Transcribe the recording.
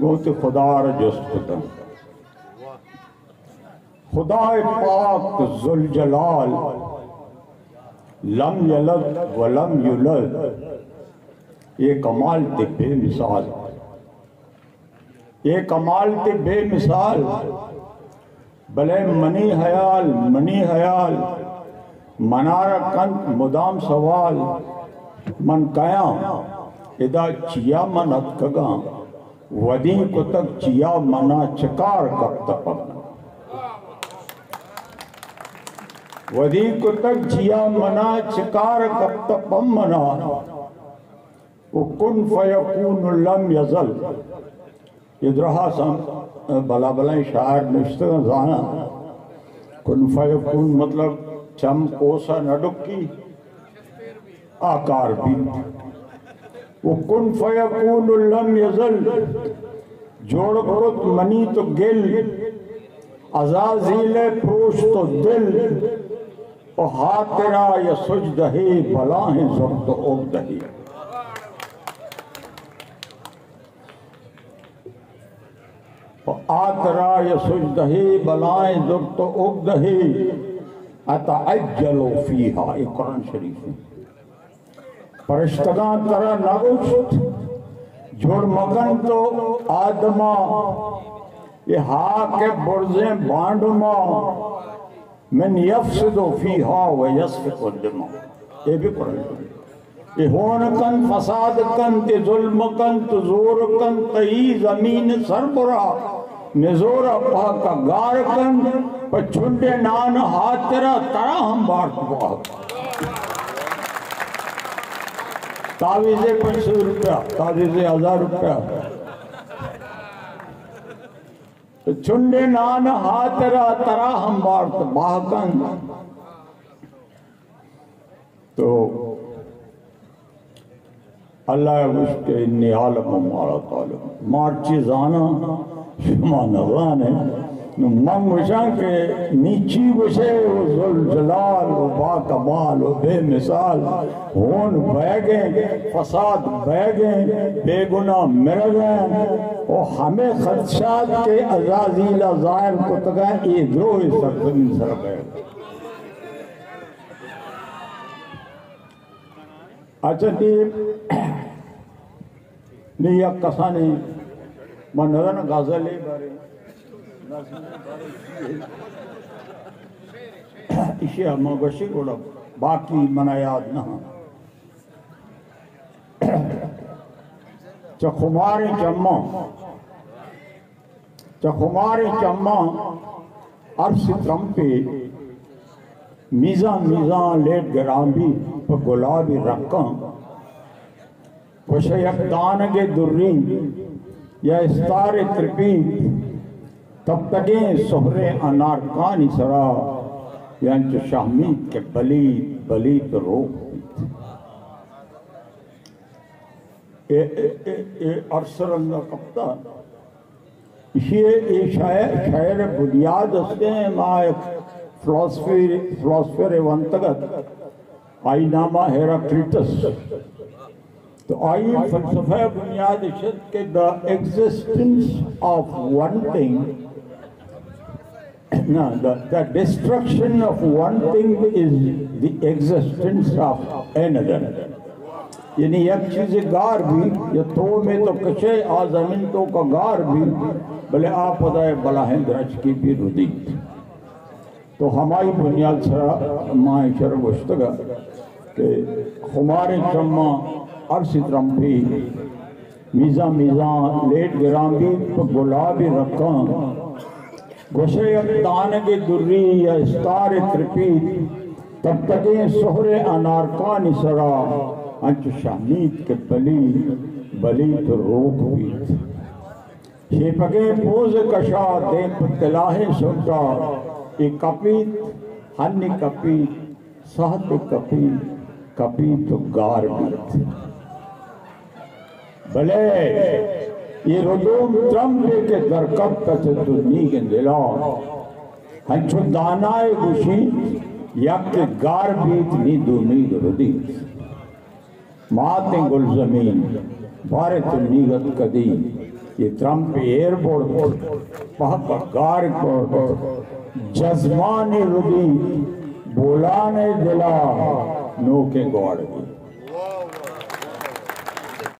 گوں تئی خدا را جست کتاں۔ خدائے پاک ذوالجلال، لم یلد و لم یولد، اے کمال تئی بے مثال، اے کمال تئی بے مثال۔ بلے منی حیال، منی حیال، منارا کنت مدام سوال، من کیاں، ادا چیا من اتکگاں، ودی کتگ چیا منا چکار کپت پمنا، ودی کتگ چیا منا چکار کپت پمنا۔ و کن فیکون لم یزل۔ اے درہا سم بلا بلائیں شاعر نشتگاں زاناں۔ کن فیکون مطلب چم کوسا نہ ڈکی، آ کار بیت۔ و کن فیکون لم یزل، جوڑ کت منی تو گل، عزازیل پروشت و دل، و ہاترا یا سجدہے بلاہیں زرت و اگدہے۔ و آترا یا سجدہے بلاہیں زرت و اگدہے، اتعجل فیہا، اے قرآن شریف ہے۔ پرشتگاں ترا نگوشت جوڑ مکن تو آدما، اے ہاک برزیں بانڈما، من یفسد فیہا و یسفک الدما۔ اے بھی قرآن۔ اے ہون کنت، فساد کنت، اے ظلم کنت، زور کنت، ای زمین سربرا، نزورا پاکا گار کنت، پہ چنڈے نان ہاترا ترا ہم بارت باہک۔ تعویذ پنچ سو روپیہ، تعویذ ہزار روپیہ۔ چنڈے نان ہاترا ترا ہم بارت باہکن۔ تو اللہ گوشت کہ انی اعلم ما لا تعلمون۔ مارچی زاناں شما نزانے۔ نو من گوشاں کہ نی چی گوشے، و ذوالجلال و باکمال و بے مثال، ہون بئیگیں، فساد بئیگیں، بے گناہ مرگیں، و ہمے خدشات کہ عزازیل ظاہر کتگا، اے دروہ سرزمین سر بئیگ۔ اچھا، نی، نی یک کسانی من نزاناں غزلے بارے، ایشی ءَ ما گوشی گڑا باقی منا یاد نہ۔ چہ خماریں چماں چہ خماریں چماں ارس ترمپے، میزاں میزاں لیٹ گران بی پہ گلابی رکاں۔ وش یک دانگے دری یا استارے ترپیت، تپتگیں سہریں انارکانی سرا، یا انچو شہمیت کہ بلیت بلیت روک بیت۔ اے، اے، اے، اے ارس رنگا کپتا۔ ایشی ءَ اے شاعر، شاعر ءِ بنیاد است ایں، ما یک فلاسفی، فلاسفر ءَ ونتگ ات، آئی نام ءَ ہیراکلیٹس۔ تو آئی فلسفہ ءِ بنیاد اش ات کہ the existence of one thing، نہ، the, the destruction of one thing is the existence of another۔ یعنی یک چیزے گار بی، یا تو میں تو کشے، آ زمین توکا گار بی، بلے آ پدا بلاہیں درچکے بی ردیت۔ تو ہمائی بنیاد سرا ما ایشرا گوشتگا کہ خماریں چماں ارس ترمپی، میزاں میزاں لیٹ گران بیت پہ گلابی رکاں۔ گوشئے یک دانگے دری یا استارے ترپیت، تپتگیں سہریں انارکانی سرا، انچو شہمیت کہ بلیت بلیت روک بیت۔ شیپگیں پوز کشا دیم پہ تلاہیں سنٹا، اے کپیت، ہنی کپیت، ساعت کپیت، کپیت و گار بیت۔ بلے اے ردوم ترمپے کہ درکپت چہ دنیگیں دلا، ہنچو دانائے گوشیت، یکے گار بیت، نی دومیگ ردیت۔ ماتیں گلزمین، بارے تو نیگت کدی، اے ترمپ ءِ ایر برت، پہک ءَ گار کرت، جزمانی ردی بولان ءِ دل ءَ نوکیں گواڑ بیت۔